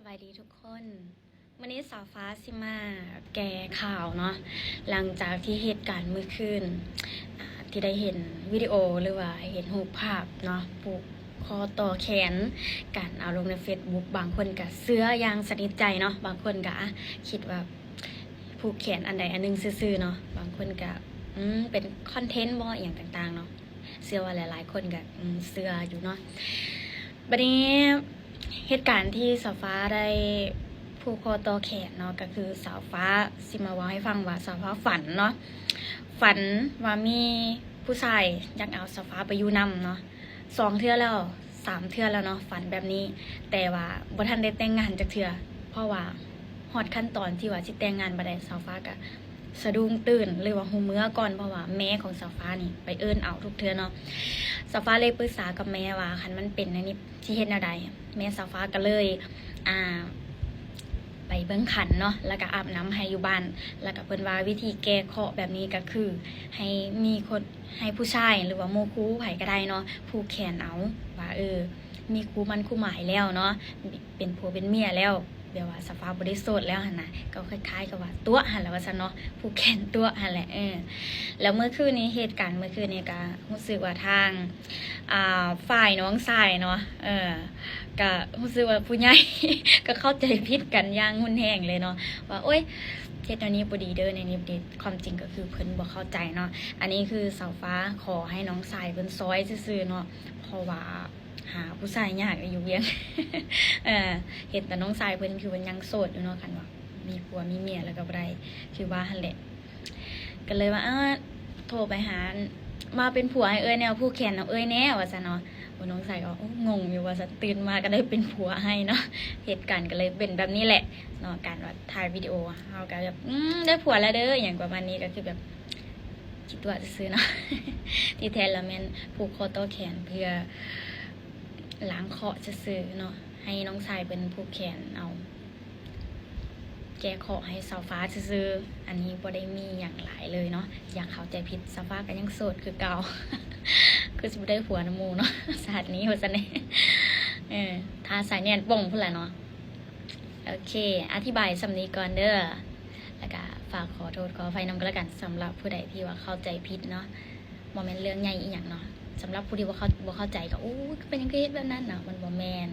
ສະບາຍດີທຸກຄົນ, ມື້ນີ້ສາວຟ້າຊິມາແກ້ຂ່າວເນາະ ຫຼັງຈາກທີ່ເຫດການມື້ຄືນ ອ່າ ທີ່ໄດ້ເຫັນວິດີໂອ ຫຼືວ່າເຫັນຮູບພາບເນາະ ຜູກຂໍ້ຕໍ່ແຂນ ການເອົາລົງໃນເຟສບຸກ ບາງຄົນກະເຊື່ອຢ່າງສະໜິດໃຈເນາະ ບາງຄົນກະ ອ່ະ ຄິດວ່າຜູກແຂນອັນໃດອັນໜຶ່ງຊື່ໆເນາະ ບາງຄົນກະ ອືມ ເປັນຄອນເທັນບໍ ອີ່ຫຍັງຕ່າງໆເນາະ. ເຊື່ອວ່າຫຼາຍໆຄົນກະ ອືມ ເຊື່ອຢູ່ເນາະ. ບັດນີ້ເຫດການທີ່ສາວຟ້າໄດ້ຜູກຂໍ້ຕໍ່ແຂນເນາະ ກະຄືສາວຟ້າຊິມາເວົ້າໃຫ້ຟັງວ່າສາວຟ້າຝັນເນາະ ຝັນວ່າມີຜູ້ຊາຍຢາກເອົາສາວຟ້າໄປຢູ່ນຳເນາະ ສອງເທື່ອແລ້ວ ສາມເທື່ອແລ້ວເນາະ ຝັນແບບນີ້ ແຕ່ວ່າບໍ່ທັນໄດ້ແຕ່ງງານຈັກເທື່ອ ເພາະວ່າຮອດຂັ້ນຕອນທີ່ວ່າຊິແຕ່ງງານບໍ່ໄດ້ ສາວຟ້າກະ ສະດຸ້ງຕື່ນ ຫຼືວ່າຮູ້ເມືອກ່ອນ ເພາະວ່າແມ່ຂອງສາວຟ້ານີ້ໄປເອີ້ນເອົາທຸກເທື່ອເນາະ. ສາວຟ້າເລີຍປຶກສາກັບແມ່ວ່າ ຄັນມັນເປັນແນວນີ້ຊິເຮັດແນວໃດ? ແມ່ສາວຟ້າກະເລີຍ ອ່າ ໄປເບິ່ງຄັນເນາະ ແລ້ວກະອາບນ້ຳໃຫ້ຢູ່ບ້ານ ແລ້ວກະເພິ່ນວ່າວິທີແກ້ເຄາະແບບນີ້ກະຄື ໃຫ້ມີຄົນ ໃຫ້ຜູ້ຊາຍ ຫຼືວ່າໝູ່ຄູ່ໃຜກະໄດ້ເນາະ ຜູກແຂນເອົາ ວ່າ ເອີ ມີຄູ່ໝັ້ນຄູ່ໝາຍແລ້ວເນາະ ເປັນຜົວເປັນເມຍແລ້ວ ແບບວ່າສາວຟ້າບໍ່ໄດ້ໂສດແລ້ວຫັ້ນນະ ກໍຄ້າຍໆກັບວ່າຕົວະຫັ້ນແຫຼະວ່າຊັ້ນເນາະ ຜູກແຂນຕົວະຫັ້ນແຫຼະ. ເອີ ແລ້ວມື້ຄືນນີ້ ເຫດການມື້ຄືນນີ້ກະຮູ້ສຶກວ່າທາງ ອ່າ ຝ່າຍນ້ອງຊາຍເນາະ ເອີ ກະຮູ້ສຶກວ່າຜູ້ໃຫຍ່ກະເຂົ້າໃຈຜິດກັນຢ່າງຮຸນແຮງເລີຍເນາະ ວ່າ ໂອ້ຍ ເຮັດແນວນີ້ບໍ່ດີເດີ ແນວນີ້ບໍ່ດີ ຄວາມຈິງກະຄືເພິ່ນບໍ່ເຂົ້າໃຈເນາະ. ອັນນີ້ຄືສາວຟ້າຂໍໃຫ້ນ້ອງຊາຍເພິ່ນຊ່ອຍຊື່ໆເນາະ ເພາະວ່າ ຫາຜູ້ຊາຍຍາກຢູ່ວຽງ ເອີ ເຫັນແຕ່ນ້ອງຊາຍເພິ່ນຄືເພິ່ນຍັງໂສດຢູ່ເນາະ ຄັນວ່າມີຜົວມີເມຍແລ້ວກໍບໍ່ໄດ້ ຄືວ່າຫັ້ນແຫຼະ ກໍເລີຍວ່າ ເອີ ໂທໄປຫາ ມາເປັນຜົວໃຫ້ເອື້ອຍແດ່ ຜູກແຂນນຳເອື້ອຍແດ່ ວ່າຊັ້ນເນາະ. ໂອ້ ນ້ອງຊາຍກໍ ໂອ້ ງົງຢູ່ວ່າຊັ້ນ ຕື່ນມາກໍໄດ້ເປັນຜົວໃຫ້ເນາະ ເຫດການກໍເລີຍເປັນແບບນີ້ແຫຼະເນາະ ການວ່າຖ່າຍວິດີໂອ ເຮົາກໍແບບ ອືມ ໄດ້ຜົວແລ້ວເດີ ອີ່ຫຍັງປະມານນີ້ ກໍຄືແບບ ຄິດຕົວະຊື່ໆເນາະ ທີ່ແທ້ແລ້ວແມ່ນຜູກຂໍ້ຕໍ່ແຂນເພື່ອລ້າງເຄາະຊື່ໆເນາະ ໃຫ້ນ້ອງຊາຍເພິ່ນຜູກແຂນເອົາ ແກ້ເຄາະໃຫ້ສາວຟ້າຊື່ໆ ອັນນີ້ບໍ່ໄດ້ມີຫຍັງຫຼາຍເລີຍເນາະ ຢ່າເຂົ້າໃຈຜິດ ສາວຟ້າກໍຍັງໂສດຄືເກົ່າ ຄືຊິບໍ່ໄດ້ຜົວນຳໝູ່ເນາະ ຊາດນີ້ວ່າຊັ້ນເດ ເອີ ຖ້າສາຍແໜ້ນປ່ອງພຸ້ນລະເນາະ. ໂອເຄ ອະທິບາຍສ່ຳນີ້ກ່ອນເດີ ແລ້ວກະຝາກຂໍໂທດຂໍອະໄພນຳກັນລະກັນ ສຳລັບຜູ້ໃດທີ່ວ່າເຂົ້າໃຈຜິດເນາະ ບໍ່ແມ່ນເລື່ອງໃຫຍ່ອີ່ຫຍັງເນາະ. ສຳລັບຜູ້ທີ່ບໍ່ເຂົ້າ ບໍ່ເຂົ້າໃຈກໍ ໂອ້ຍ ເປັນຫຍັງຄືເຮັດແບບນັ້ນເນາະ ມັນບໍ່ແມ່ນ